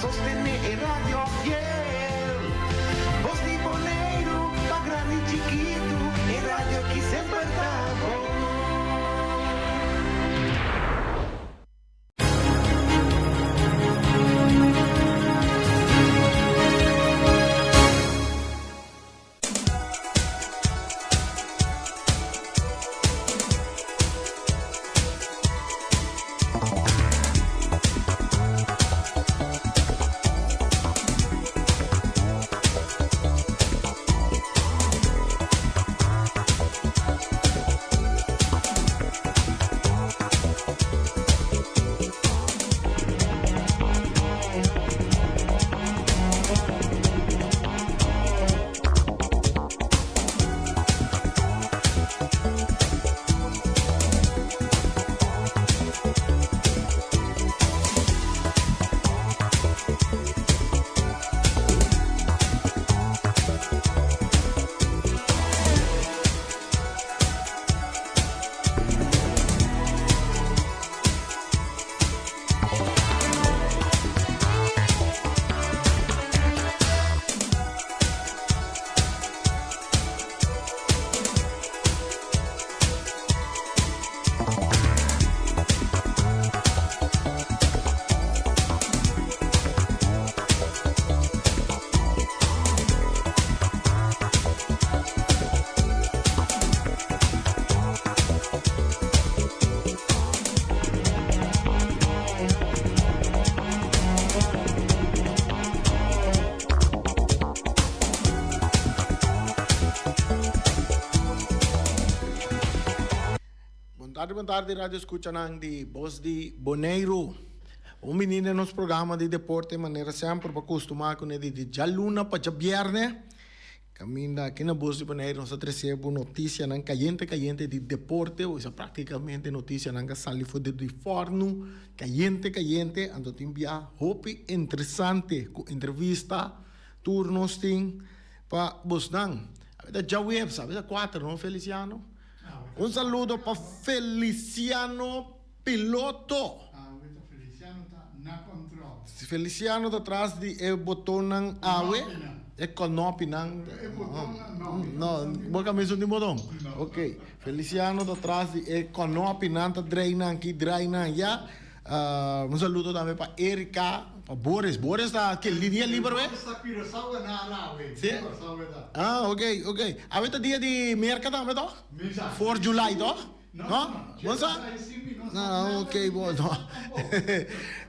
sostené e radio fiel. Bos di Boneiru, pa grandi chikitu, e radio ki semper ta bon. Bon tardi, bon tardi radio escuchanan di Bos di Boneiru. Un bini den nos programa di deporte manera semper bo a costuma cune di djaluna pa djabierne. Caminda aki na Bos di Boneiru nos ta trece bo noticianan cayente cayente di deporte, o sea practicamente noticianan ca sali for di forno cayente cayente, anto tin bia hopi interesante cu entrevista tur nos tin pa bosnan. Awe ta djaweps, awe ta cuater no Feliciano? Un saludo pa Feliciano Piloto. Awe ta Feliciano ta na control. Feliciano ta tras di e botonnan awe. E konopinan. E botonnan no. No, bo camisa no tin boton? No. Ok. Feliciano ta tras di e konopinan ta drei nan aki, drei nan ya. Un saludo tambe pa Erika, pa Boris. Boris ta ke dia liber we? Boris ta Curaçao a nara awe. Si? Curaçao e ta. Ah, ok, ok. Awe ta dia di Merca tambe toch? Mi sa. 4 July toch? No, Bo sa? No, ok, bo no.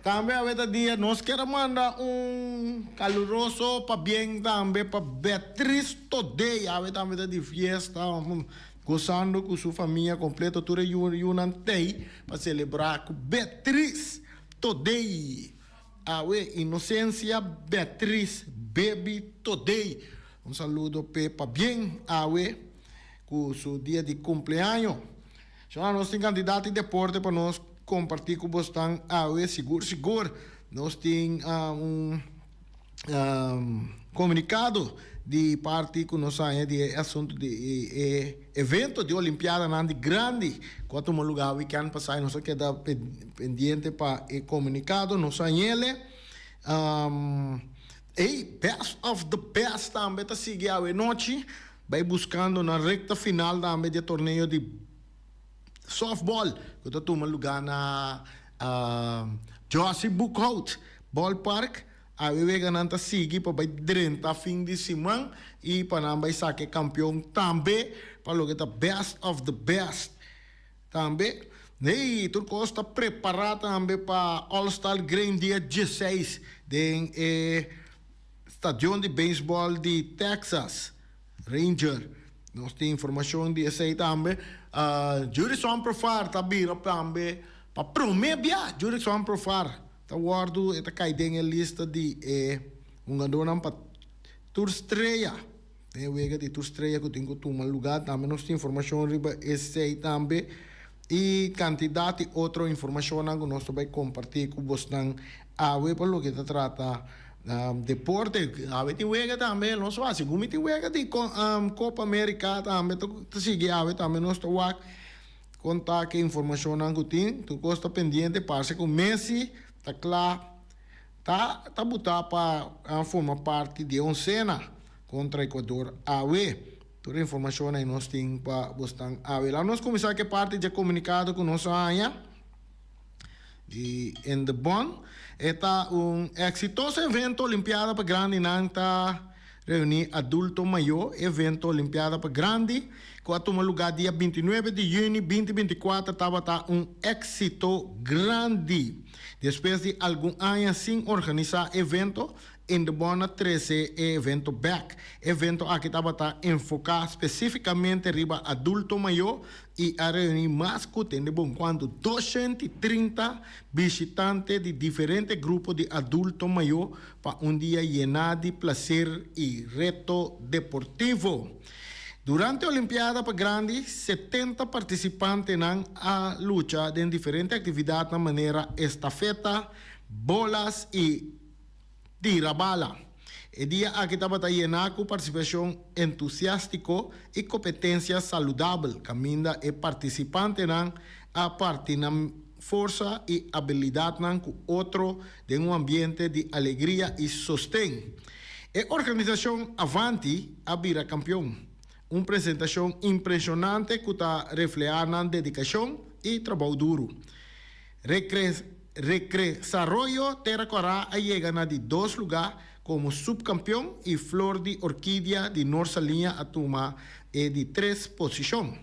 Tambe awe ta dia nos kier a manda un caluroso pabien tambe pa Beatriz Todey. Awe tambe ta di fiesta, gozando cu su famia completo. Tur e yunan tey pa celebra cu Beatriz Todey. Awe Inocencia Beatriz Baby Todey. Un saludo p'e pabien awe. Ku su dia di kumpleaño. Shona nos tin kantidat di deporte pa nos kompartí ku bosnan awe. Sigur sigur nos tin un komunikado di parti ku nos haña di e asuntu di e evento di olimpiadanan di grandi ku a tuma lugá wikènt pasá i nos a keda pendiente pa e komunikado. Nos hañ'ele. Ey, best of the best tambe ta sigui awe nochi. Bai buskando nan rekta final tambe di e torneo di softball ku ta tuma lugá na Jossy Boekhout Ballpark. Awe weganan ta sigui pa bai drenta fin di siman i pa nan bai saka e kampion tambe pa loke ta best of the best tambe. Hey, tur kos ta prepará tambe pa All Star Game dia dieseis den e Stadion di beisbòl di Texas Ranger. Nos tin informashon di esei tambe. Jurison Profar ta bira tambe pa promé bia. Jurison Profar ta wòrdu, e ta kai den e lista di e hungadónan pa tur strea. Den e wega di tur strea ku tin ku tuma lugá tambe nos tin informashon riba esei tambe i kantidat di otro informashonnan ku nos ta bai kompartí ku bosnan awe pa loke ta trata Deporte, awe tin wega tambe, nos wak, segun mi tin wega di Copa America tambe ta sigui awe tambe nos ta wak kon ta ke informashonnan ku tin, tur kos ta pendiente, parse ku Messi ta kla. Ta ta buta pa forma parti di e oncena contra Ecuador awe. Tur e informacion ay nos tin pa bosnan awe. Laat nos cuminsa cu e parti dje comunicado cu nos a haña di In de Bon. E ta un exitoso evento Olimpiada pa grandinan ta Reuní adulto mayó, Evento Olimpiada pa Grandi, ku a tuma lugá dia 29 di yüni 2024 tabata un éksito grandi. Despues di algun aña sin organisá evento, Indebon a trese e evento bèk. E evento aki tabata enfoká spesífikamente riba adulto mayó i a reuní mas ku tende bon kuantu 230 bishitante di diferente grupo di adulto mayó pa un dia yená di placer i reto deportivo. Durante Olimpiada pa Grandi, 70 partisipantenan a lucha den diferente aktividatnan manera estafeta, bolas i tira bala. E dia aki tabata yená ku partisipashon entusiástiko i kompetensia saludabel, kaminda e partisipantenan a parti nan forsa i abilidatnan ku otro den un ambiente di alegria i sosten. E organisashon Avanti a bira kampion. Un presentashon impreshonante ku ta reflehá nan dedikashon i trabou duru. Rekresaroyo Tera Kòrá a yega na di dos lugá komo supkampion i Flor di Orkidia di Nor Saliña a tuma e di tres posishon.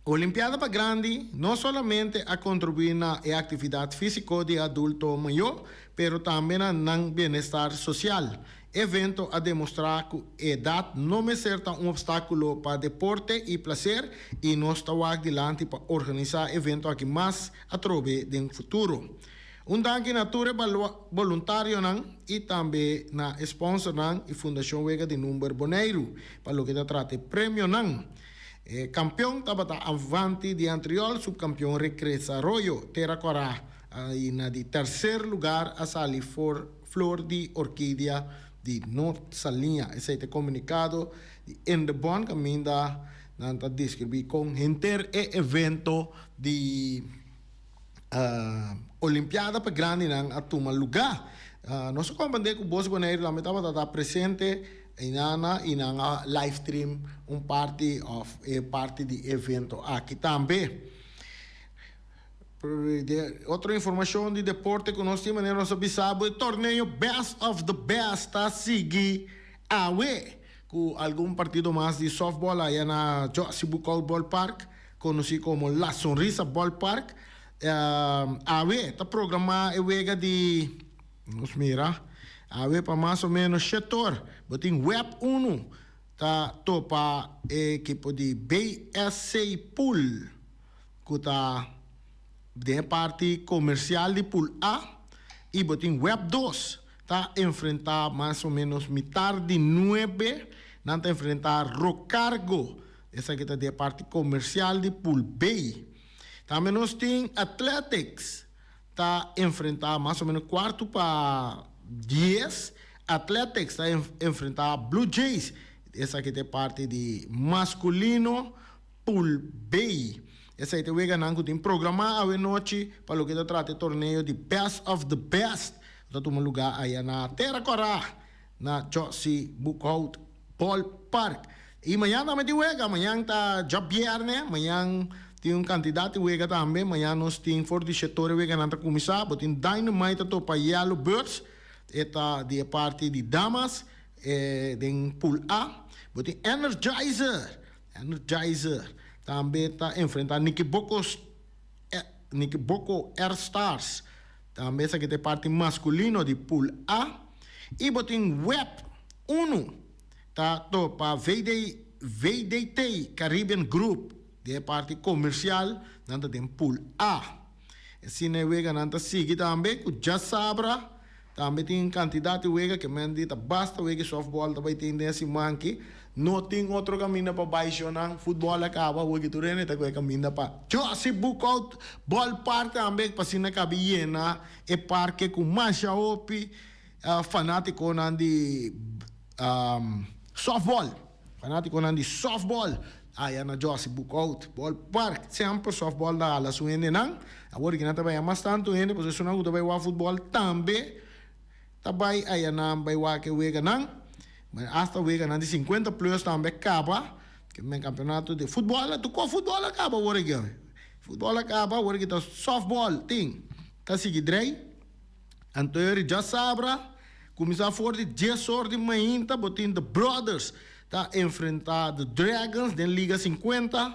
Olimpiada pa Grandi no solamente a kontribuí na e aktividat físiko di e adulto mayó, pero tambe na nan bienestar sosial. E evento a demostrá ku edat no mester ta un opstákulo pa deporte i plaser i nos ta wak dilanti pa organisá e evento aki mas atrobe den futuro. Un danki na tur e boluntarionan i tambe na e sponsornan i Fundashon Wega di Number Boneiru pa loke ta trata e premionan. E kampeon tabata Avanti di Antriol, supkampeon Recresaroyo, Tera Kòrá, i na di terser lugar a sali for Flor di Orkidia di Nort Saliña. Esei ta e komunikado di Indebon kaminda nan ta deskribí kon henter e evento di Olimpiada pa grandinan a tuma lugá. Nos a komprendé ku Bos Boneiru tambe tabata ta presente einana i nan a livestream un parti òf e parti di e evento aki tambe. Otro informashon di deporte ku nos tin manera nos a bisa bo e torneo Best of the Best ta sigui awe ku algun partido mas di softball aya na Jossy Boekhoudt Ballpark konosí komo La Sonrisa Ballpark. Awe ta programá e wega di nos mira awe pa mas o ménos shetor bo tin web unu ta topa e ekipo di BSC Pool. Ku ta den e parti komersial di Pool A i bo tin Web dos ta enfrentá mas o ménos mitar di nuebe, nan ta enfrentá Rocargo, esaki ta den e parti komersial di Pool B. Tambe nos tin Athletics ta enfrentá mas o ménos kuartu pa dies, Athletics ta enfrentá Blue Jays, esaki ta e parti di maskulino. Pool B. Esei ta e weganan ku tin programá awe nochi pa loke ta trata e torneo di Best of the Best ku ta tuma lugá aya na Tera Kòrá na Jossy Boekhout Ballpark. I mañan tambe tin wega, mañan ta djabièrnè, mañan tin un kantidat di wega tambe, mañan nos tin for di shetor e weganan ta kuminsá, bo tin Dynamite ta topa Yellow Birds, e ta di e parti di damas den Pool A, bo tin Energizer. Energizer tambe ta enfrenta Nikiboko Nikiboko Air Stars, tambe esaki ta e parti maskulino di Pool A, i bo tin Web Unu ta topa VD VDT Caribbean Group den e parti komersial, nan ta den Pool A. Asina e weganan ta sigui tambe ku djasabra Tambe tin kantidat di wega ke men di ta basta wega i sòftbòl ta bai tin den e siman aki. No tin otro kaminda pa bai shownan. Futbòl a kaba awor ki tur hende ta ku e kaminda pa Jossy Boekhoudt Ballpark tambe pa asina kabi yena e parke ku masha hopi fanatikonan di sòftbòl. Fanatikonan di sòftbòl. Aya na Jossy Boekhoudt Ballpark. Semper softball ta hala su hendenan. Awor ki nan ta bai mas tantu hende pasobra esunnan ku ta bai wak futbòl tambe ta bai aya nan bai wak e weganan. Asta weganan di sinkuenta plus tambe kaba. Ke kampeonato di futbòl a tuko futbòl a kaba awor aki. Futbòl a kaba awor aki ta softbòl tin ta sigui drei. Anto eri djasabra kuminsá for di dies or di mainta bo tin The Brothers ta enfrentá The Dragons den Liga 50.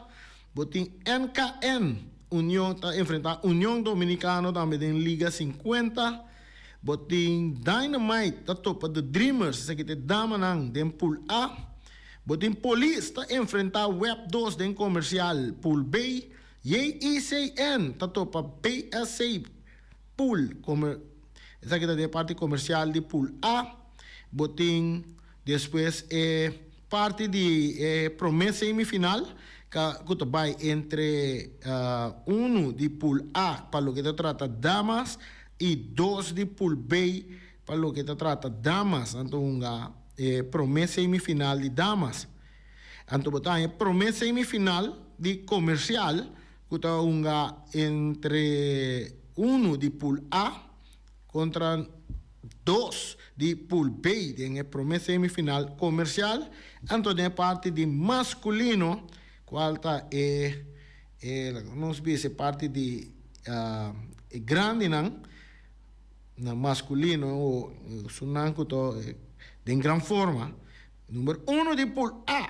Bo tin NKN Union ta enfrentá Union Dominicano tambe den Liga 50. Bo tin Dynamite ta topa The Dreamers, esaki ta e damanan den Pool A. Bo tin Police ta enfrentá Web 2 den Comercial Pool B. JICN ta topa BSC Pool comer esaki ta den parti comercial di Pool A. Bo tin despues e parti di e prome semifinal ka ku ta bai entre unu di Pool A pa loke ta trata damas i dos di Pool B pa loke ta trata damas. Nan ta hunga e prome semifinal di damas. Anto bo ta haña e prome semifinal di comercial ku ta hunga entre unu di Pool A kontra dos di Pool B den e prome semifinal comercial. Anto den e parti di masculino cual ta e e laga nos bisa e parti di e grandinan na masculino o esunnan ku ta den gran forma number uno di Pool A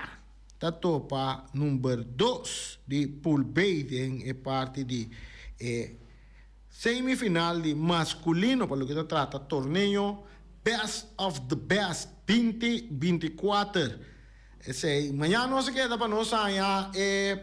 ta topa number dos di Pool B den e parti di e semifinal di masculino pa loke ta trata torneo Best of the Best 2024. Esey mañana nos a keda pa nos haña e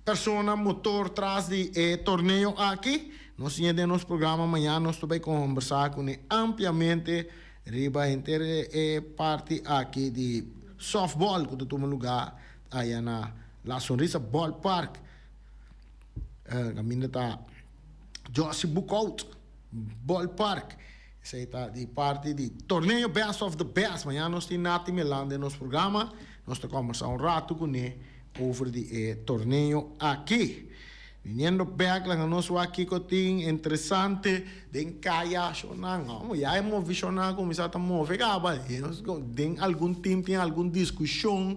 persona motor tras di e torneo aki. Nos siña den nos programa mañana nos ta bay combersa cune ampliamente Riba henter e parti aki di softball ku ta tuma lugá aya na La Sonrisa Ballpark kaminda ta Jossy Boekhoudt Ballpark. Esei ta di parti di torneo Best of the Best. Mañana nos tin Nati Melan den nos programa. Nos ta kòmbersá un ratu kuné over di e torneo aki. Viniendo bek laga nos wak kiko tin interesante den kaya shownan. Amo ya e move shownan a kuminsá ta move kaba. Den algun team tin algun diskushon.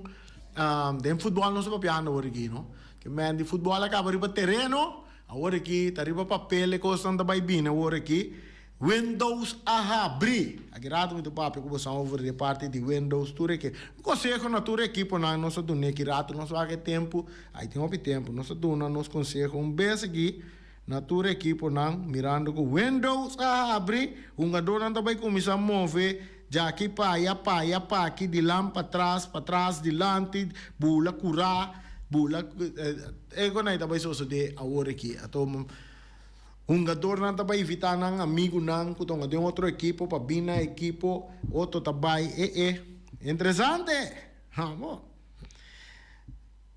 Den futbòl nos ta papiando awor aki no. Ke men di futbòl a kaba riba tereno, awor aki ta riba papel e kosnan ta bai bini awor aki. Windows a habri. Aki rato mi ta papia ku boso over di e parti di Windows tur e ke. Un konseho na tur e ekiponan nos a dun'e ki rato nos wak e tempu, ai tin hopi tempu, nos a duna nos konseho un bes aki na tur e ekiponan mirando ku Windows a habri, hungadornan ta bai kuminsá move djaki pa aya, pa aya pa aki, dilan patras, patras dilanti, bula kurá, bula e konai ta bai sosodé awor aki. Ato. Hungadornan ta bai invitá nan amigunan ku ta hunga den otro ekipo pa bin na ekipo, otro ta bai e e. Interesante! Hamo.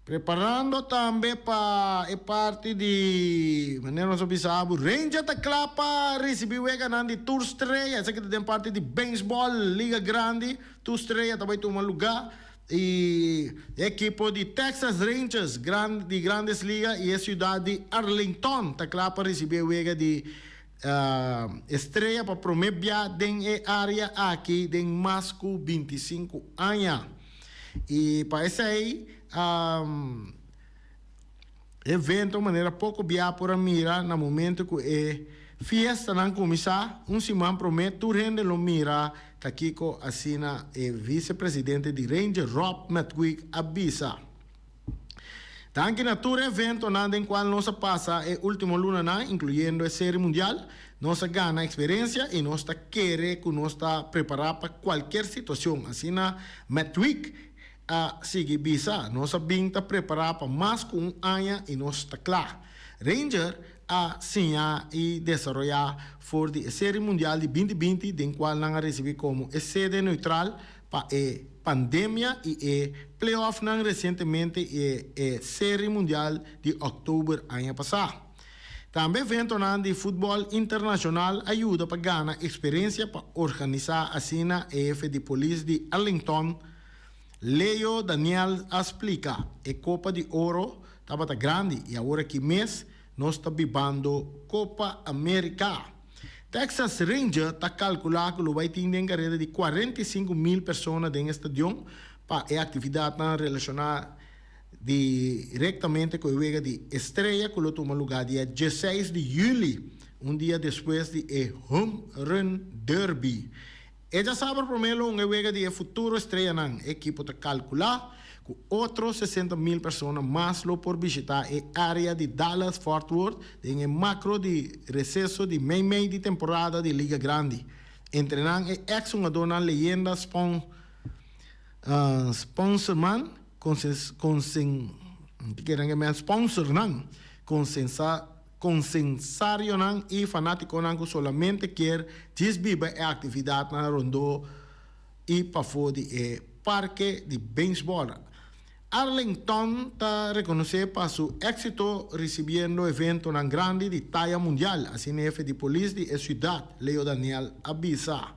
Preparando tambe pa e parti di, manera nos a bisa bo, Ranger ta kla pa risibí weganan di tur strea. Esaki ta den parti di beisbòl, Liga Grandi, tur strea ta bai tuma lugá. E ekipo di Texas Rangers di Grandes Liga i e siudat di Arlington ta kla pa risibí e wega di estrea pa promé bia den e área aki den mas ku 25 aña. I pa esei evento manera poko bia por a mira na momento ku e fiestanan kuminsá un siman promé tur hende lo mira ta kiko asina e visepresidente di Ranger Rob Matwick a bisa. Danki na tur e eventonan den kual nos a pasa e ultimo lunanan inkluyendo e Serie Mundial nos a gana eksperensia i nos ta kere ku nos ta prepará pa kualkier situashon asina Matwick a sigui bisa, Nos a bin ta prepará pa mas ku un aña i nos ta kla. Ranger a siña i desaroyá for di e Serie Mundial di 2020 den kual nan a risibí komo e sede neutral pa e pandemia i e playoffnan resientemente i e Serie Mundial di òktober aña pasá. Tambe eventonan di futbòl internashonal a yuda pa gana eksperensia pa organisá asina e hefe di polis di Arlington. Leo Daniel a splika, E Kopa di Oro tabata grandi i awor aki mes nos ta bibando Kopa Amerika. Texas Ranger ta kalkulá ku lo bai tin den kareda di 45,000 persona den e stadion pa e aktividatnan relashoná direktamente ku e wega di estrea ku lo tuma lugá dia dieseis di yüli, un dia despues di e Home Run Derby. E djasabra promé lo un e wega di e futuro estreanan. E ekipo ta kalkulá ku otro 60,000 persona mas lo por bishitá e área di Dallas-Fort Worth den e makro di reseso di meimei di temporada di Liga Grandi. Entre nan e eks hungadónan leyenda Spon sponsorman konsen sponsornan konsensa Konsensarionan i fanátikonan ku solamente kier djis biba e aktividatnan rondó i pafó di e parke di beisbòl. Arlington ta rekonosé pa su éksito risibiendo eventonan grandi di taya mundial, asina hefe di polis di e siudat, Leo Daniel, a bisa.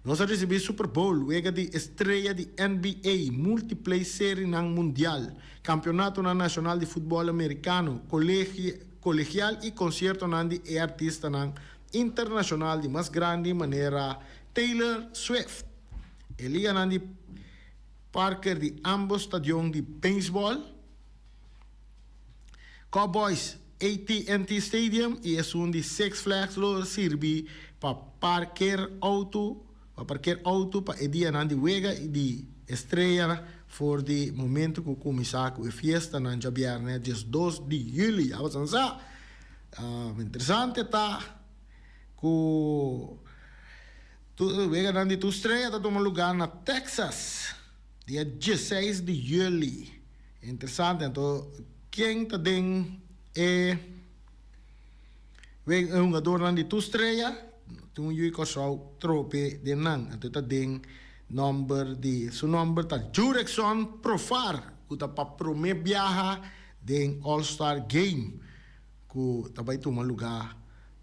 Nos a risibí Super Bowl, wega di estrea di NBA, multiple serinan mundial, kampeonatonan nashonal di futbòl amerikano, kolegial i konsiertonan di e artistanan internashonal di mas grandi manera Taylor Swift. E liganan di parker di ámbos stadion di beisbòl, Cowboys AT&T Stadium i esun di Six Flags lo sirbi pa parker outo pa parker outo pa e dianan di wega i di estrea for di momento ku kuminsá ku e fiestanan djabièrnè 12 di yüli. Abasan sa! Interesante ta ku tur weganan di tur strea ta tuma lugá na Texas dia 16 di yüli. Interesante anto ken ta den e e hungadornan di tur strea tin un yu di Kòrsou trope den nan anto e ta den nòmber di su nòmber ta Jurickson Profar ku ta pa promé biaha den All Star Game ku ta bai tuma lugá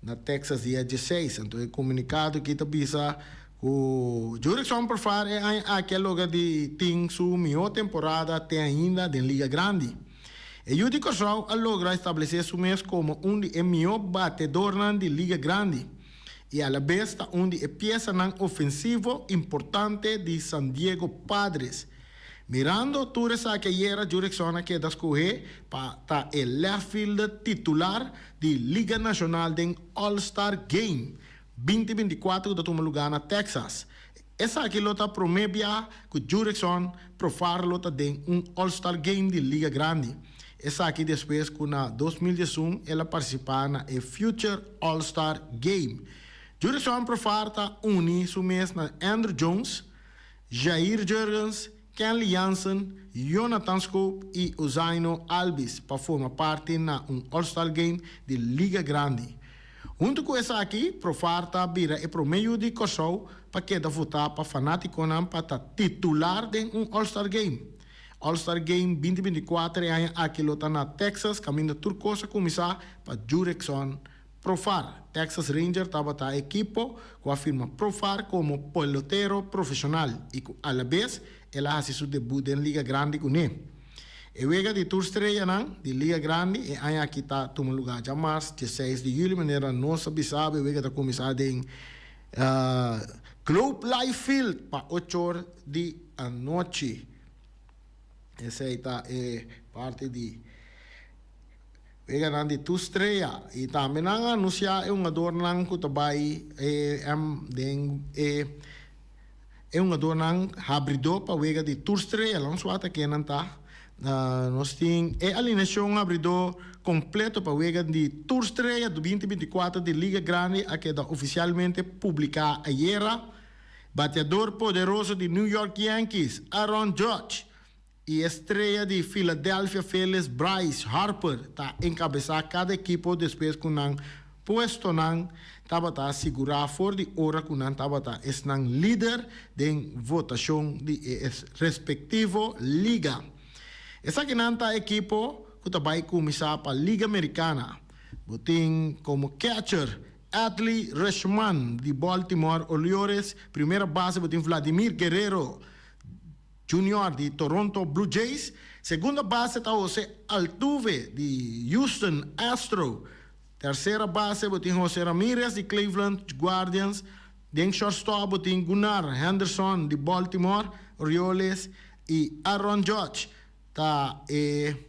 na Texas dia 16. Anto e komunikado aki ta bisa ku Jurickson Profar e aña aki a logra di tin su mihó temporada te ainda den Liga Grandi. E yu di Kòrsou a logra establesé su mes komo un di e mihó batedornan di Liga Grandi i alabes ta un di e piesanan ofensivo importante di San Diego Padres. Mirando tur esaki ayera Jurickson a keda skohé pa ta e left fielder titular di Liga Nashonal den All Star Game 2024 ku ta tuma lugá na Texas. Esaki lo ta promé bia ku Jurickson Profar lo ta den un All Star Game di Liga Grandi. Esaki despues ku na 2011 el a partisipá na e Future All Star Game. Jurickson Profar ta uni su mes na Andruw Jones, Jair Jurgens, Kenley Jansen, Jonathan Schoop i Ozhaino Albies pa forma parti na un All Star Game di Liga Grandi. Huntu ku esaki, Profar ta bira e promé yu di Kòrsou pa keda votá pa fanátikonan pa ta titular den un All Star Game. All Star Game 2024 e aña aki lo ta na Texas kaminda tur kos a kuminsá pa Jurickson Profar. Texas Ranger tabata e ekipo ku a firma Profar komo pelotero profeshonal i ku alabes el a hasi su debut den Liga Grandi kuné. E wega di tur streanan di Liga Grandi e aña aki ta tuma lugá djamars 16 di yüli manera nos a bisa bo e wega ta kuminsá den Globe Life Field pa ocho or di anochi. Esei ta e parti di. Weganan di tur strea y tambe nan a anuncia e hungadornan cu ta bay e den e e hungadornan habridor pa wega di tur strea. Lan suata kennan ta. Nos tin e alineacion habridor completo pa wega di tur strea 2024 di Liga Grandi a keda oficialmente publica ayera. Bateador poderoso di New York Yankees, Aaron Judge, I e strea di Philadelphia Phillies Bryce Harper ta enkabesá kada ekipo despues ku nan puestonan tabata sigurá for di ora ku nan tabata esnan lider den votashon di e respektivo liga. Esakinan ta ekipo ku ta bai kuminsá pa Liga Amerikana. Bo tin komo catcher Adley Rutschman di Baltimore Orioles, primera base bo tin Vladimir Guerrero. Jr. Di Toronto Blue Jays. Segunda base ta Jose Altuve di Houston Astro. Tercera base bo tin Jose Ramirez di Cleveland Guardians. Den shortstop bo tin Gunnar Henderson di Baltimore Orioles y Aaron Judge ta e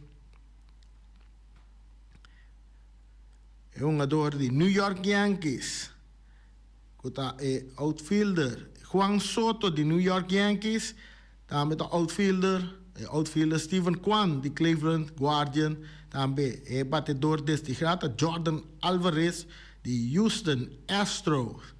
hungador di New York Yankees cu ta e outfielder. Juan Soto di New York Yankees tambe ta outfielder. E outfielder Steven Kwan di Cleveland Guardian tambe. E batedor destigrá ta Jordan Alvarez di Houston Astros.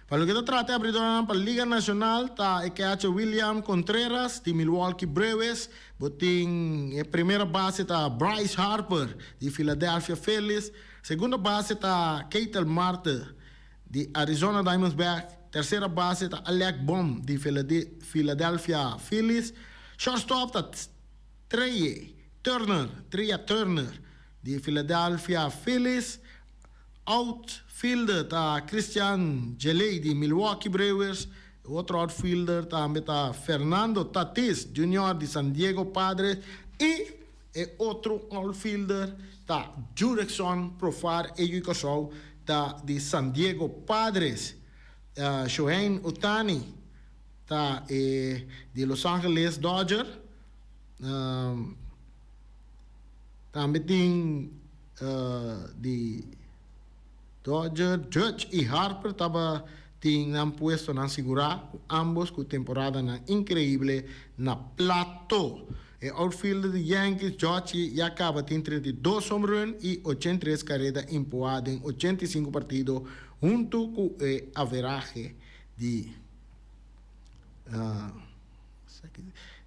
Pa loke ta trata e abridornan pa Liga Nacional ta e catcher William Contreras di Milwaukee Brewers, bo tin e primera base ta Bryce Harper di Philadelphia Phillies, segunda base ta Ketel Marte di Arizona Diamondbacks, tercera base ta Alec Bohm di Philadelphia Phillies, shortstop ta Trea Turner, Trea Turner di Philadelphia Phillies, Outfielder ta Christian Jalet di Milwaukee Brewers. E otro outfielder tambe ta Fernando Tatis Junior di San Diego Padres y e otro outfielder ta Jurickson Profar e yu Kòrsou ta di San Diego Padres. Shohei Ohtani ta e di Los Angeles Dodger. Tambe tin di Dodger, Judge y Harper tabatin nan puestonan sigurá ku ambos ku temporadanan inkreible na plato. E outfielder di Yankees, Judge, ya kaba tin 32 home run y 83 kareda impuá den 85 partido huntu ku e averahe di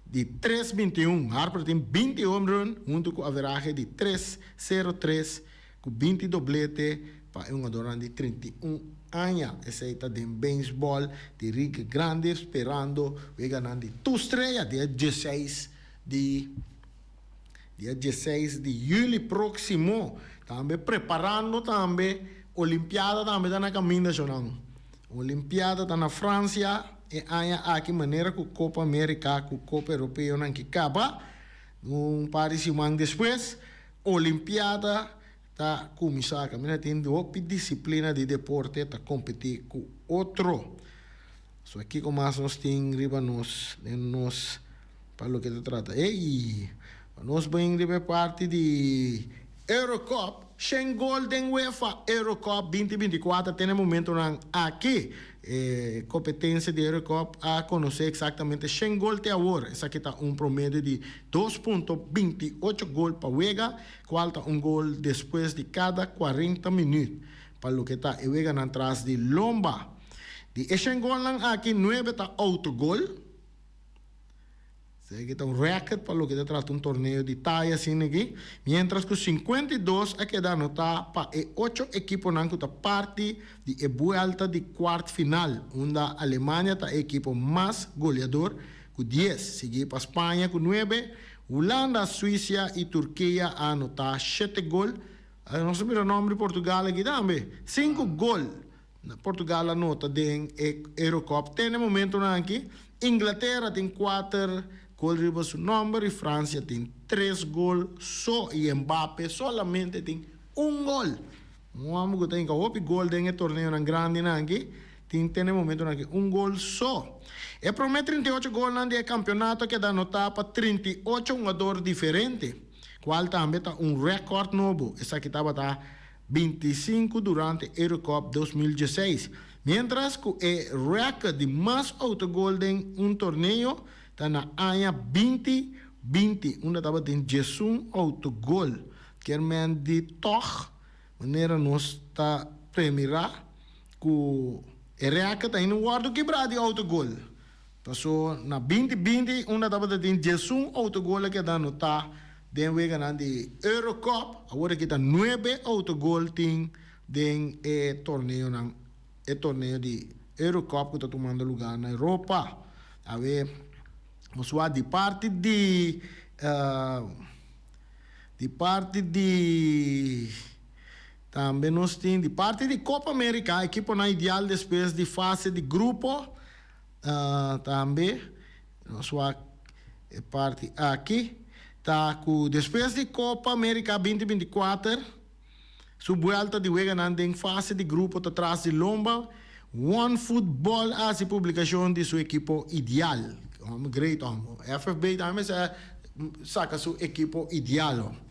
Di tres 21, Harper tin 20 home run huntu ku averahe di tres sero tres ku 20 doblete pa e hungadornan di 31 aña. Esei ta den beisbòl di Riga Grande sperando weganan di tur strea dia dieseis di dia dieseis di yüli próksimo. Tambe preparando tambe Olimpiada tambe ta na kaminda shonnan. Olimpiada ta na Fransia e aña aki manera ku Kopa Amerika ku Kopa Europeonan ki kaba. Un par di siman despues Olimpiada ta kuminsá. Kaminda tin hopi disiplina di deporte ta kompetí ku otro. So kiko mas nos tin riba nos den nos pa loke ta trata ey nos bin riba e parti di Eurocup. Shen gol den UEFA Eurocup 2024 te na e momentonan aki. E competencia di Eurocup a conoce exactamente shen gol te awor. Esaki ta un promedio di 2.28 gol pa wega, cual ta un gol despues di cada 40 minuut pa loke ta e weganan tras di lomba. Di e shen golnan aki, nuebe ta autogol. Esaki ta un record pa loke ta trata un torneo di taya asina aki. Mientras cu 52 a keda anota pa e ocho ekiponan cu ta parti di e buelta di kwart final, unda Alemania ta e ekipo mas goleador cu 10, sigui pa Spaña cu 9, Hulanda, Suicia y Turkia a anota shete gol. Nos a mira nomber di Portugal aki tambe, 5 gol. Portugal a nota den e Eurocup te na e momentonan aki. Inglatera tin kuater gol riba su nomber y Francia tin tres gol so y Mbappe solamente tin un gol. Un homber cu ta hinca hopi gol den e torneonan grandinan aki tin te na e momentonan aki un gol so. E prome 38 golnan di e campeonato a keda anota pa 38 hungador diferente, cual tambe ta un record nobo. Esaki tabata 25 durante Eurocup 2016, mientras cu e record di mas autogol den un torneo ta na aña 2020, unda tabatin 11 autogol. Kier men di toch, manera nos ta premira cu e record ainda wordo kibra di autogol. Paso na 2020 unda tabata tin 11 autogol a keda anota den weganan di Eurocup, awor aki ta 9 autogol tin den e torneonan, e torneo di Eurocup cu ta tumando lugar na Europa. Awe nos wak di parti di di parti di tambe nos tin di parti di Copa America, ekiponan ideal despues di fase di grupo. Tambe nos wak. E parti aki ta ku despues di Copa America 2024 su buelta di weganan den fase di grupo ta tras di lomba, One Football a hasi publikashon di su ekipo ideal. Hòmber great hòmber. FFB tambe mester saka su ekipo ideal hòmber.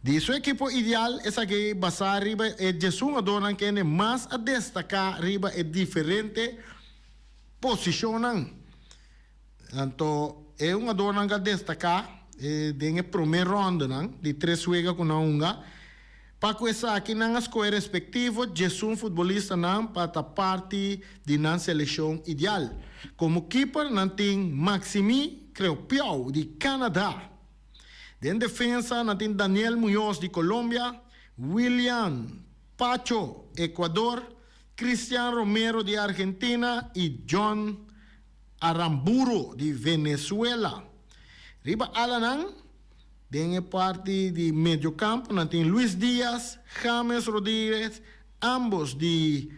Di su ekipo ideal esaki basá riba e diesun adornan kende mas a destaká riba e diferente posishonnan. Anto e hungadornan ku a destaká den e promé ròndenan di tres wega ku nan hunga. Pa ku esaki nan a skohe respektivo diesun futbolistanan pa ta parti di nan selekshon ideal. Komo kiper nan tin Maximi Creopiau di Canada. Den defensa nan tin Daniel Muñoz di Colombia, Willian Pacho, Ecuador, Cristian Romero di Argentina i John Aramburu di Venezuela. Riba alanan, den e parti di mediokampo nan tin Luis Diaz, James Rodriguez, ambos di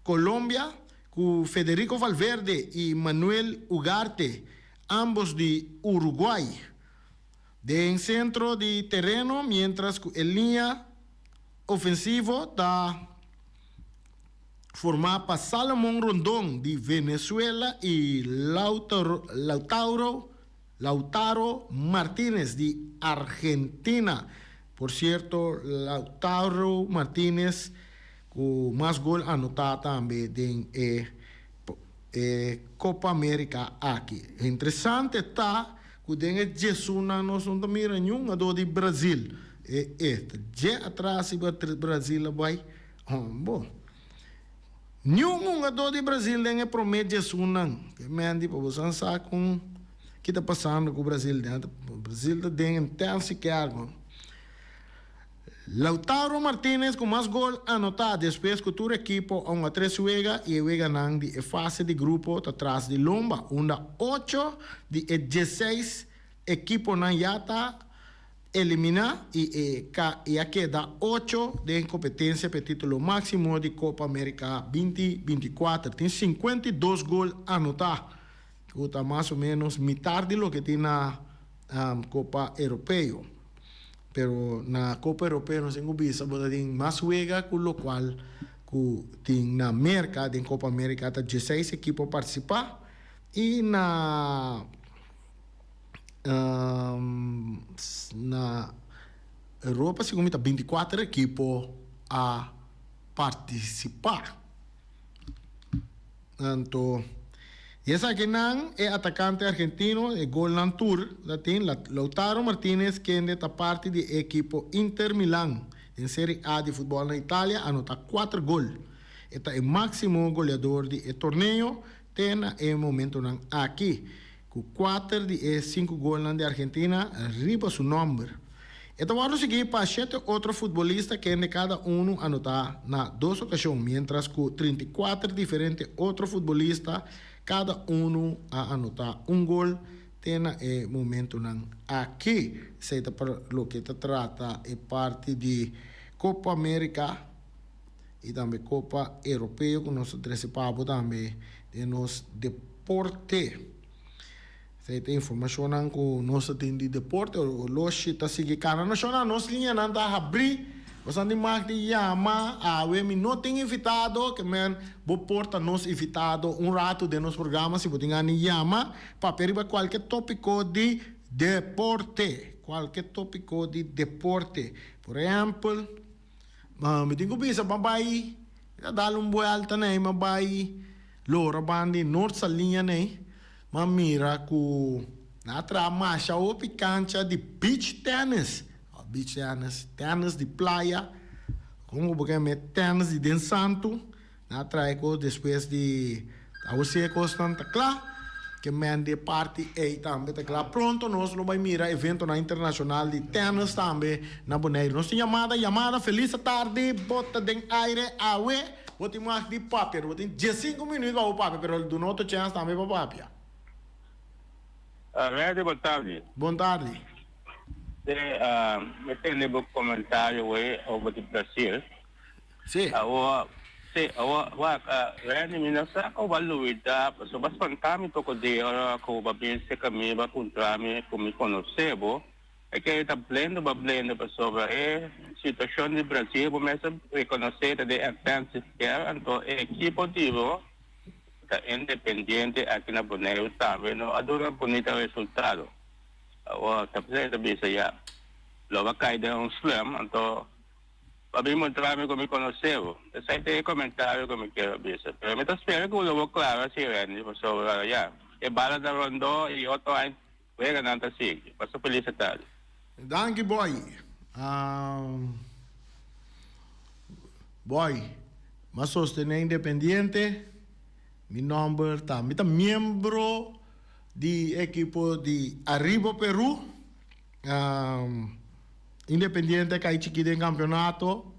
Colombia, ku Federico Valverde i Manuel Ugarte, ambos di Uruguay. Den sentro di tereno, mientras ku e liña ofensivo ta formá pa Salomon Rondon di Venezuela i Lautaro Lautaro Martinez di Argentina. Por sierto Lautaro Martinez ku mas gol anotá tambe den e e Copa America aki. Interesante ta ku den e diesunnan nos no ta mira niun hungadó di Brazil. E e ta dje atras si Brazil a bai. Bon. Niun hungadó di Brazil den e promé diesunnan. Ke mendi pa boso a sa kon ki ta pasando ku Brazil. Brazil ta den intense kier. Lautaro Martinez ku mas gol anotá despues ku tur ekipo a hunga tres wega i e weganan di e fase di grupo ta tras di lomba unda ocho di e dieseis ekiponan ya ta eliminá i e i a keda ocho den kompetensia pa e titulo máksimo di Copa America 2024. Tin 52 gol anotá ku ta mas o menos mitar di loke tin na Copa Europeo. Pero na Copa Europeo nos tin cu bisa bo ta tin mas wega cu locual cu tin na Merca. Den Copa America ta dieseis ekipo participa y na na Europa segun mi ta 24 ekipo a participa. Anto di esakinan e atakante argentino e golnan tur ta tin Lautaro Martinez kende ta parti di e ekipo Inter Milan den Serie A di futbòl na Italia anota kuater gol. E ta e máksimo goleador di e torneo te na e momentonan aki ku kuater di e sinku golnan di Argentina riba su nòmber. E ta wòrdu sigui pa shete otro futbolista kende kada unu anotá na dos okashon, miéntras ku 34 diferente otro futbolista kada unu a anotá un gol te na e momentunan aki. Esei ta pa loke ta trata e parti di Copa America i tambe Copa Europeo ku nos ta trese pa bo tambe den nos deporte. Esei ta informashonnan ku nos ta tin di deporte. Oloshi ta sigui kana. No shona, nos liñanan ta habrí. Boso tin mag di yama. Awe mi no tin invitado, ke men bo por ta nos invitado un ratu den nos programa si bo tin gana di yama papia riba kualke topiko di deporte. Kualke topiko di deporte. Por ehèmpel, mi tin ku bisa pa bai dal un buèlta nei, mi a bai lora banda di Noord Saliña nei. M'a mira ku nan a traha masha hopi kancha di beach tennis. Beach tennis, tennis di playa. Kon ku bo ke mete tennis di den santu? Nan a traha e kos despues di awor si e kosnan ta kla. Ke men di e parti ei tambe ta kla. Pronto nos lo bai mira eventonan internashonal di tennis tambe na Boneiru. Nos tin yamada, yamada, felis atardi, bo ta den aire awe. Bo tin mag di papia, bo tin diesinku minuut pa bo papia, pero duna otro chèns tambe pa papia. Redi, bon tardi. Bon tardi. Sí, mi tende bo comentario wey over di Brasil. Sí. Awor, Sí, awor, wak, Randy, mi no sa ku bo a luida, pasobra bo a spantá mi poko dia ora ku bo a bin serka mi, bo a puntra mi ku mi konosé bo. E ke ta blendo bo a blendo pasobra e situashon di Brazil bo mester rekonosé ta den intensive care, anto e ekipo di bo ta independiente aki na Boneiru tambe no a duna bunita resultado. Awor, ta p'esei ta bisa ya, lo bo a kai den un slum, anto. Pa bin muntra mi ku mi konosé bo. Esei ta e komentario ku mi kier a bisa. Pero mi ta spera ku lo bo klara si, Randy, pasobra ya, e bala ta rondó i otro aña weganan ta sigui. Pasa felis tardi. Danki boy. Boy, m'a sostené Independiente. Mi nomber ta, mi ta miembro di ekipo di Arriba Peru. Independiente a kai chikí den kampeonato.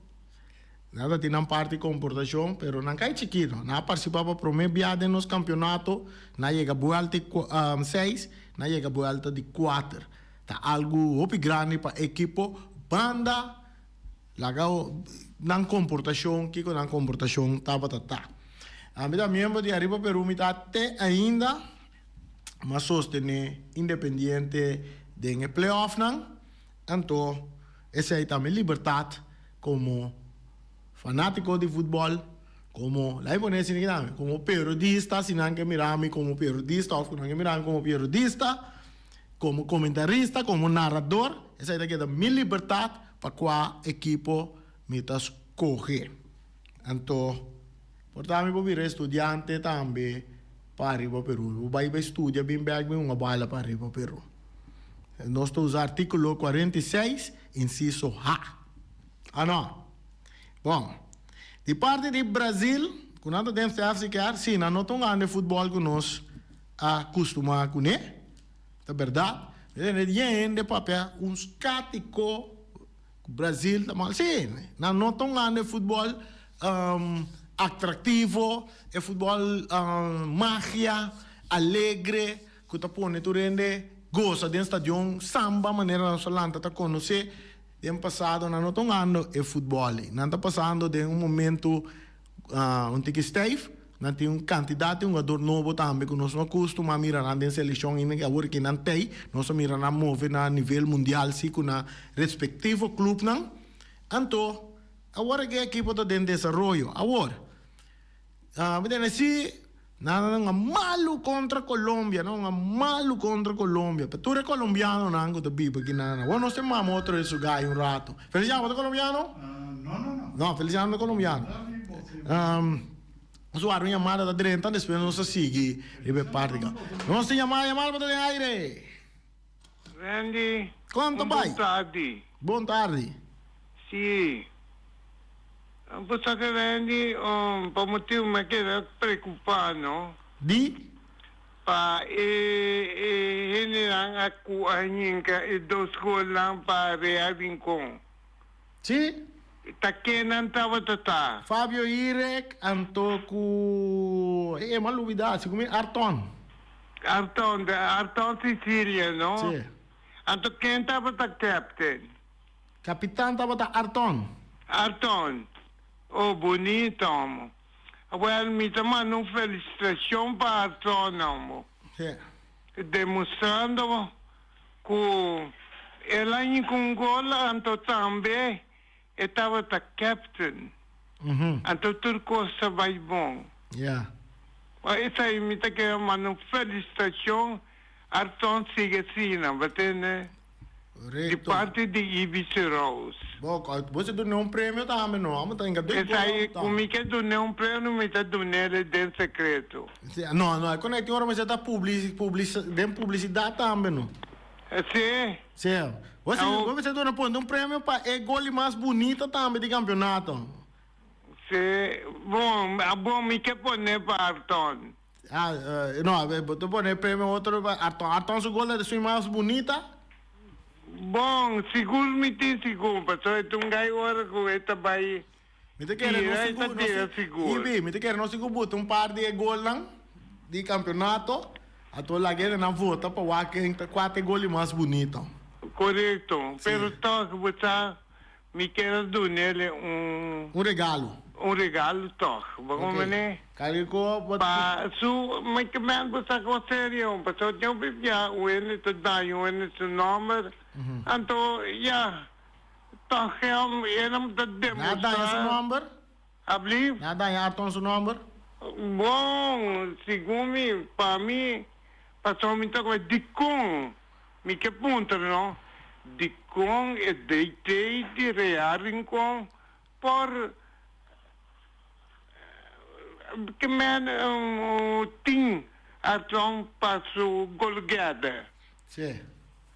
Nan ta tin nan parti komportashon, pero nan kai chikí no. Nan a partisipá pa promé bia den nos kampeonato. Nan a yega buelta di seis, nan a yega buelta di kuater. Ta algu hopi grandi pa ekipo banda laga nan komportashon, kiko nan komportashon tabata ta. Mi ta miembro di Ariba Peru, mi ta te ainda. M'a sostené Independiente den e playoffnan, anto esei ta mi libertat komo fanátiko di futbòl, komo, la'i pone asina ki tambe, komo periodista, si nan ke mira mi komo periodista òf ku nan ke mira mi komo periodista, komo komentarista, komo narador, esei ta keda mi libertat pa kua ekipo mi ta skohe. Anto. Por ta mi por bira estudiante tambe pa ariba Peru. Mi por bai bai studia bin bek bin hunga bala pa ariba Peru. Nos ta usa artikulo 46 insiso H. A no? Bon. Di parti di Brazil, ku nan ta den FCCR, si nan no ta hungando e futbòl ku nos a kustumá kuné. Ta bèrdat. Mi tende yen hende papia un skátiko. Brazil ta mal. Sí, nan no ta hungando e futbol atractivo, e futbol magia, alegre, cu ta pone tur hende goza den stadion, samba manera nos a lanta ta conoce. Den pasado nan no ta hungando e futbol ey. Nan ta pasando den un momento un tiki stijf. Nan tin un kantidat di hungador nobo tambe ku nos no a kustumá mira nan den selekshon ainda ku awor ki nan tei. Nos a mira nan move na nivel mundial si ku nan respektivo klupnan. Anto, awor aki e ekipo ta den desaroyo. Awor, mi tende si nan a hunga malu kontra Colombia, nan a hunga malu kontra Colombia. Pa tur e kolombianonan ku ta biba aki nan, awor nos tin mama otro e su gai un rato. Feliciano, bo ta kolombiano? No, no, no. No, Feliciano no ta kolombiano. Nos wak un yamada ta drenta, despues nos ta sigui riba e parti ka. Nos tin yamada, yamada bo ta den aire. Randy, Kon ta un bai? bon tardi. Bon tardi. Si. Bo sa ke Randy, pa motibu mi a keda preocupa no. Di? Pa e e hendenan a ku a hinka e dos golnan pa Real Rincon. Si. Ta kennan tabata ta? Fabio Irek anto ku e m'a lubida si ku mi Arton. Arton, Arton Cicilia no? Si. Anto ken tabata captain? Kapitan tabata Arton. Arton, oh bunito amo. Well mi ta manda un felicitacion pa Arton amo. Si. Demostrando Ku el a hinka un gol anto tambe e tabata captain. Anto tur kos ta bai bon. Esei mi ta kere manda un felicitacion Arton sigui asina bo tende di parti di Ibis Rose. Bo si dun'e un premio tambe no amo ta hinka dos gol Esei ku mi ke dun'e un premio mi ta dun'e den secreto. No, no, e conecti ora mester ta publi, publi, den publicidad tambe, no? Sí. Sí. Bo si, bo mester duna ponte un premio pa e goli mas bunita tambe di campeonato. Sí. Bon, bon, mi ke pone pa Arton. Ah, no, bo ta pone premio otro pa Arton. Arton su gol ta esun mas bunita? Bon, sigur mi tin sigur, pasobra e ta un gai ora cu e ta bay Mi ta kere nos Tira, sigur, ta tira nos sigur. Ibi, mi ta kere nos sigur buta un par di e golnan di campeonato, anto laga e nan vota pa wak ken ta cua ta e gol di mas bunito. Corecto, pero toch bo sa mi kier a dunele un. Un regalo. Un regalo toch. Bo Ok. meneer? Kaliko, wat Pa su, maar ik ben basta ko serio, pa so nyo bibia, uene te daño, uene su nomber. Anto, ja, toch hem, en te Na daña su demostrar. nomber? Ablief? Na daña Arton su nomber? Bon, segun mi, pa mi, paso mi ta ku dikon, mi ke puntra no, dikon e DT di Real Rincon por ke men tin Arton pa su goalgetter. Si.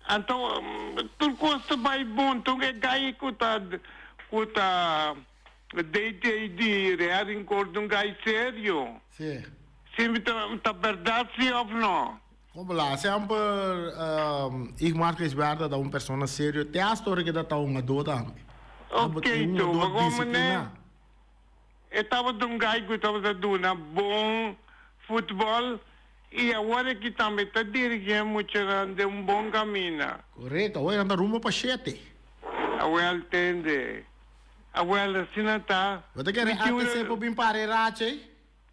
Anto tur kos ta bai bon, tur e gai ku ta ku ta DT di Real Rincon ta un gai serio. Si. Si mi ta ta berdad si of no? Como la semper Igmar Gijsbertha ta un persona serio te hasta ora ke ta ta hungadó tambe. Ok to, ma como ne e tabata un guy cu tabata duna bon futbol y awor aki tambe ta dirigi e muchanan den un bon camina. Correcto, awor nan ta rumbo pa shete. Awel tende, awel asina ta. Bo ta kere ATC por bin para e racha ey?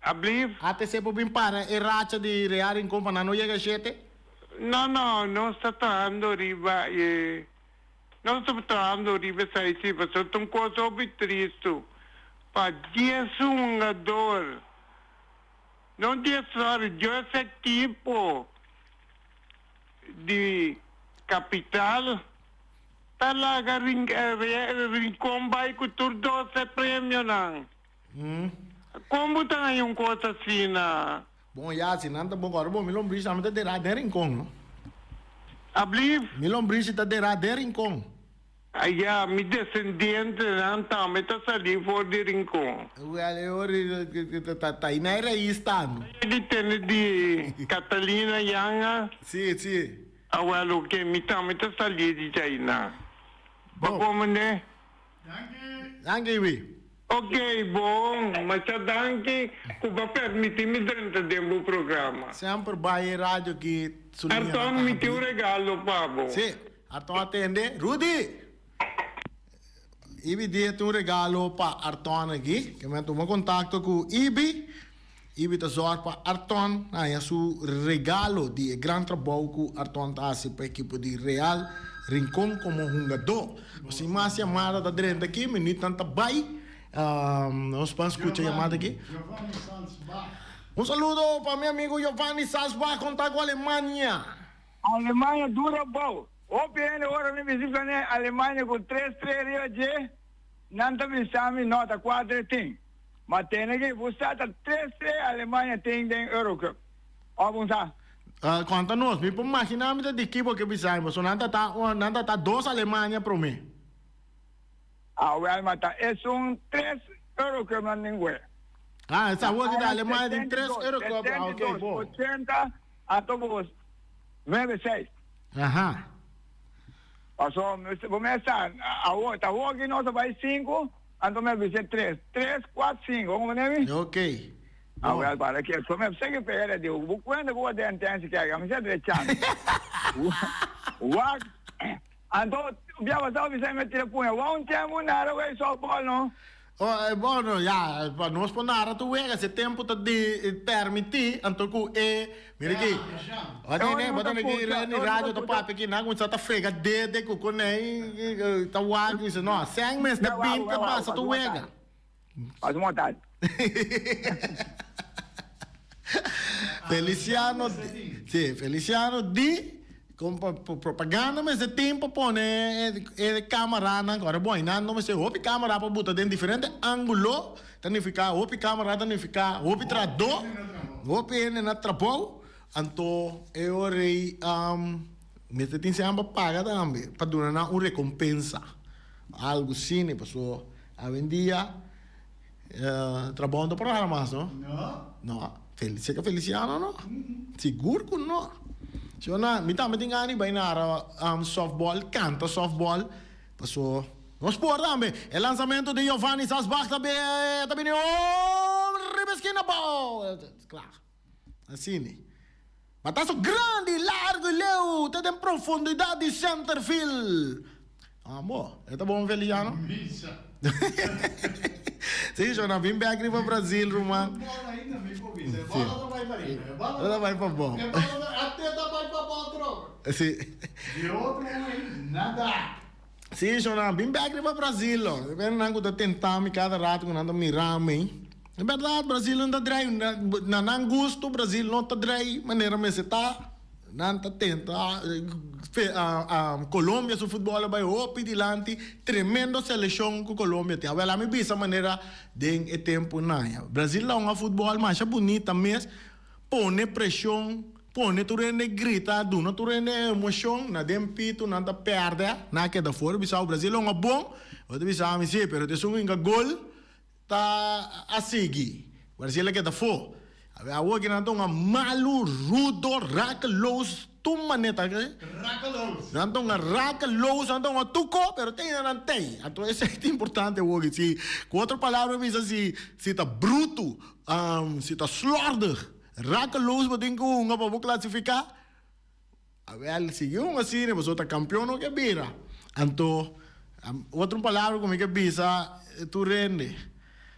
Ablief? ATC por bin para e racha di Real Rincon pa nan no yega shete? No, no, nos ta trahando riba e, nos ta trahando riba esai si, pasobra ta un cos hopi tristu pa dies hungador, no dies, sorry, dies ekipo di Capital ta laga Rincon bai cu tur doce premionan. Kon bo ta haña un kos asina? Bon ya, si nan ta bon kòrda bo, mi lombrishi tambe ta derá den Rincon, no? Ablief? Mi lombrishi ta derá den Rincon. A ya, mi desendientenan tambe ta salí for di Rincon. Wèl, e ora ta ta na e rais ta, no? Di tende di Catalina Yanga? Si, si. Awèl, oke, mi tambe ta salí di djaina. Bo komo ne? Danki. Danki, Ibi. Ok, bon, masha danki ku bo a permiti mi drenta den bo programa. Semper bai e radio ki su liñanan ta Arton, mi tin un habrí. regalo pa bo. Sí, Arton a tende. Rudy! Ibi di e tin un regalo pa Arton aki. Ke men tuma kontakto ku Ibi. Ibi ta zòrg pa Arton haña su regalo di e gran trabou ku Arton ta hasi pa ekipo di Real Rincon komo hungadó. Nos tin mas yamada ta drenta aki, minütnan ta bai. Nos ban skucha yamada aki. Giovanni Salzbach. Un saludo pa mi amigo Giovanni Salzbach konta ku Alemania. Alemania dura bou. Hopi hende ora mi bishita ne Alemania ku tres tre riba dje, nan ta bisa mi no ta kuater tin. Ma tene ki bo sa ta tres tre Alemania tin den Eurocup. Of bo sa? Konta nos, mi por magina mi ta di ki bo ke bisa mi, pasobra nan ta ta nan ta ta dos Alemania prome. Ah wel, ma ta esun tres Eurocup nan tin goe. Ah, esa awor ki ta Alemania tin tres Eurocup, ah ok, bo. 80 anto bo nuebe seis. Aha. Paso bo mes sa, awor ta awor ki nos a bai sinku. Anto mi a bis'é tres, tres, kuat, sinku. Bo comprende mi? Ok. Ah, wel, para ke so mi a bisa ke pega de Dios. Bo kuenta ku bo den tensi kèk, ami sa drechando. Wak, anto bia pasá bo bisa mi a tira puña. Wak un tempu nara wei softball no. Oh, eh, bueno, ya, pa nos por nara tu wega, si tempu ta di permití, anto ku e, mira aki, bo tene, bo tene ki Reni radio ta papia aki, nan kuminsá ta frega dede ku konei, ta wak, mi dice, no, sèn mester bin pa pasa tu wega. Pasa montad. Feliciano, si, Feliciano di. Kon pa propaganda mester tin pa pone e camaranan ku ora bon einan no mester hopi camara pa buta den diferente angulo ta nifica hopi camara ta nifica hopi trahadó hopi hende na trabou anto e ora ei mester tin sean pa paga tambe pa duna nan un recompensa algo asina pasobra awendia trabou no ta por hara mas no no. Seka Feliciano no? Sigur ku no. Shona, mi tambe tin gana di bai nara softball, kanta softball. Paso nos por tambe. E lansamento di Giovanni Sasbach ta be ta bini oh riba eskina bou. Kla. Asina. Bataso grandi, largo i leu te den profundidat di centerfield. Ambo, e ta bon Feliciano? Misa. Sí, shona, bin bek riba Brazil, ruman. Futbol ainda mi por bisa. E bola ta bai pa riba. E bola ta bai pa bou. E bola ta, até ta bai pa bou trobe. Sí. Di otro un nada. Sí, shona, bin bek riba Brazil lo. Depende nan ku ta tenta mi kada rato ku nan ta mira mi. E bèrdat, Brazil no ta drei na nan gusto, Brazil no ta drei manera mester ta. Nan ta tenta Colombia su futbol a bai hopi dilanti, tremendo seleccion cu Colombia tin. Awel ami bisa manera den e tempo nan ya. Brazil ta hunga futbol masha bunita mes, pone presion, pone tur hende grita, duna tur hende emocion, na den pitu nan ta perde, nan a keda for. Bisa Brazil a hunga bon, bo ta bisa ami si, pero esun hinga gol. Ta a sigui. Brasil a keda afó. Awor ki nan ta hunga malu, rudo, rakeloos, tur manera. Rakeloos. Nan ta hunga rakeloos, nan ta hunga tur ko, pero te ainda nan tei. Anto esei ta importante awor ki. Si, ku otro palabra bisa si, si ta brutu, si ta slòrdig, rakeloos bo tin ku hunga pa bo klasifiká. Awel, sigui un asina, boso ta kampion no ke bira. Anto, otro palabra ku mi ke bisa tur hende,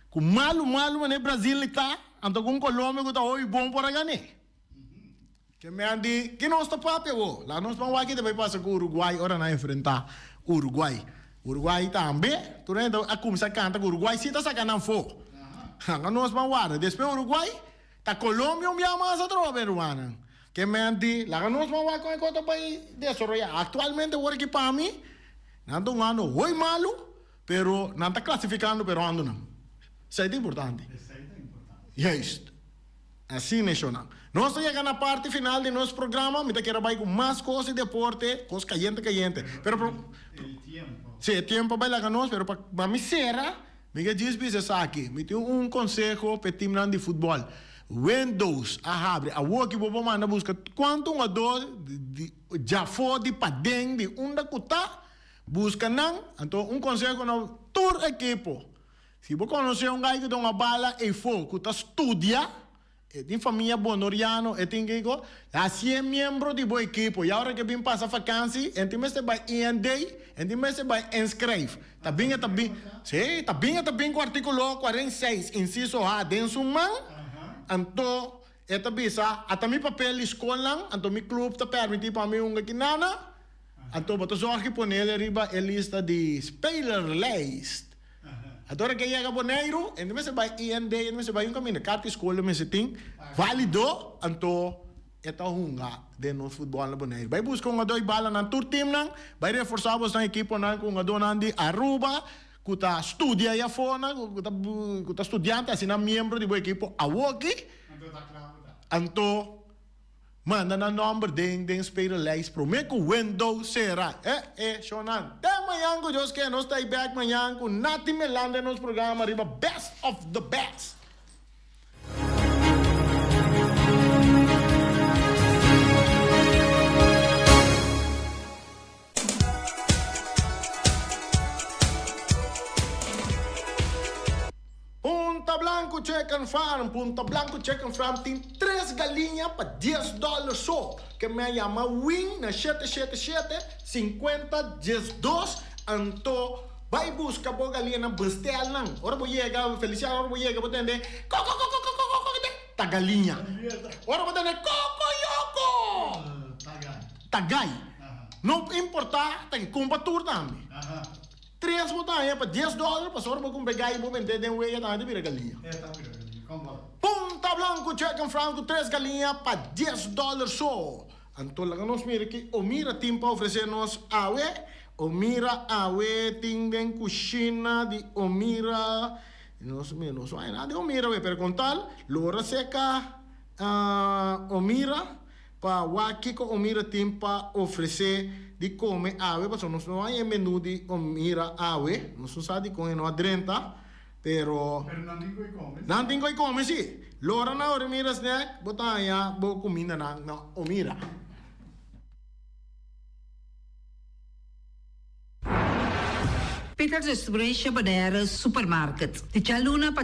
ku malu malu manera Brazil li ta, anto ku un Colombia ku ta hopi bon por a gan'é. Ke men di, ki nos ta papia bo? Laga nos ban wak ki ta bai pasa ku Uruguay ora nan enfrentá Uruguay. Uruguay tambe, tur hende a kuminsá kanta ku Uruguay si ta saka nan fo. Laga nos ban warda. Despues Uruguay, ta Colombia un bia mas atrobe, rumannan. Ke men di, laga nos ban wak kon e kos ta bai desaroyá. Aktualmente wor aki pa mi, nan ta un ando hoy malu, pero nan ta klasifikando pa e rondonan. Esei ta importante. Esei ta importante. Juist. Asina e shownan. Nos ta yega na parti final di nos programa. Mi ta kere bai ku mas kos di deporte, kos kayente kayente. Pero pro. El tiempo. Si, e tiempo a bai laga nos, pero pa mi sera, Mi ke djis bisa esaki, mi tin un konseho pa e timnan di futbòl. Windows a habri awor ki bo por manda buska kuantu hungador di djafó, di paden, di unda ku ta, buska nan. Anto un konseho na tur ekipo, si bo konosé un gai ku ta hunga bala eifó ku ta studia, E tin famia bonoriano, e tin kiko, hacié miembro di bo ekipo. Y ahora ke bin pasa vakansi, en tin mester bai IND, en tin mester bai inschrijf. Ta bin e ta bin, sí, ta bin e ta bin ku artíkulo 46, insiso A den su man, anto e ta bisa, ata mi papel di skolnan, anto mi club ta permití pa mi hunga kinana, anto bo ta zorg di ponele riba e lista di spelerlijst. Anto ora ke yega Boneiru, e no mester bai IND, e no mester bai un kaminda. Karta di skol e mester tin válido, anto e ta hunga den nos futbòl na Boneiru. Bai buska hungadó i bala nan tur timnan, bai reforsá bosnan ekiponan ku hungadónan di Aruba ku ta studia ei afónan, ku ta ku ta studiante, asina miembro di bo ekipo awoki. Anto. Manda nan nomber den den spelerlijst prome ku window sera. Eh eh shownan. Te mañan ku Dios ke nos ta ei bek mañan ku Nati Melan den nos programa riba Best of the Best. Punta Blanco Chicken Farm, Punta Blanco Chicken Farm tin tres galiña pa dies dòler so. Ke men yama Win na shete shete shete, sinkuenta diesdos, anto bai buska bo galiñanan bestel nan. Ora bo yega, Feliciano, ora bo yega bo tende kokokokokokokoko ta galiña. Ora bo tende kokoyoko ta gai. No importa ta ke kumpa tur tambe. Tres bo ta haña pa dies dòler, pasobra bo kumpra e gai bo bent'é den wega tambe ta bira galiña. Punta Blanco Chicken Farm ku tres galiña pa dies dòler so. Anto laga nos mira ki Omira tin pa ofresé nos awe. Omira awe tin den kushina di Omira. Nos mira nos no haña nada di Omira awe, pero kon tal lo ora seka Omira. Pa wak kiko Omira tin pa ofresé di kome awe, pasobra nos no haña e menú di Omira awe, nos no sa dikon e no a drenta, pero. Pero nan tin ku e kome si. Nan tin ku e kome si. Lora na Omira Snack bo ta haña bo kumindanan na Omira. Peter Distribution Bonaire Supermarket, di djaluna pa.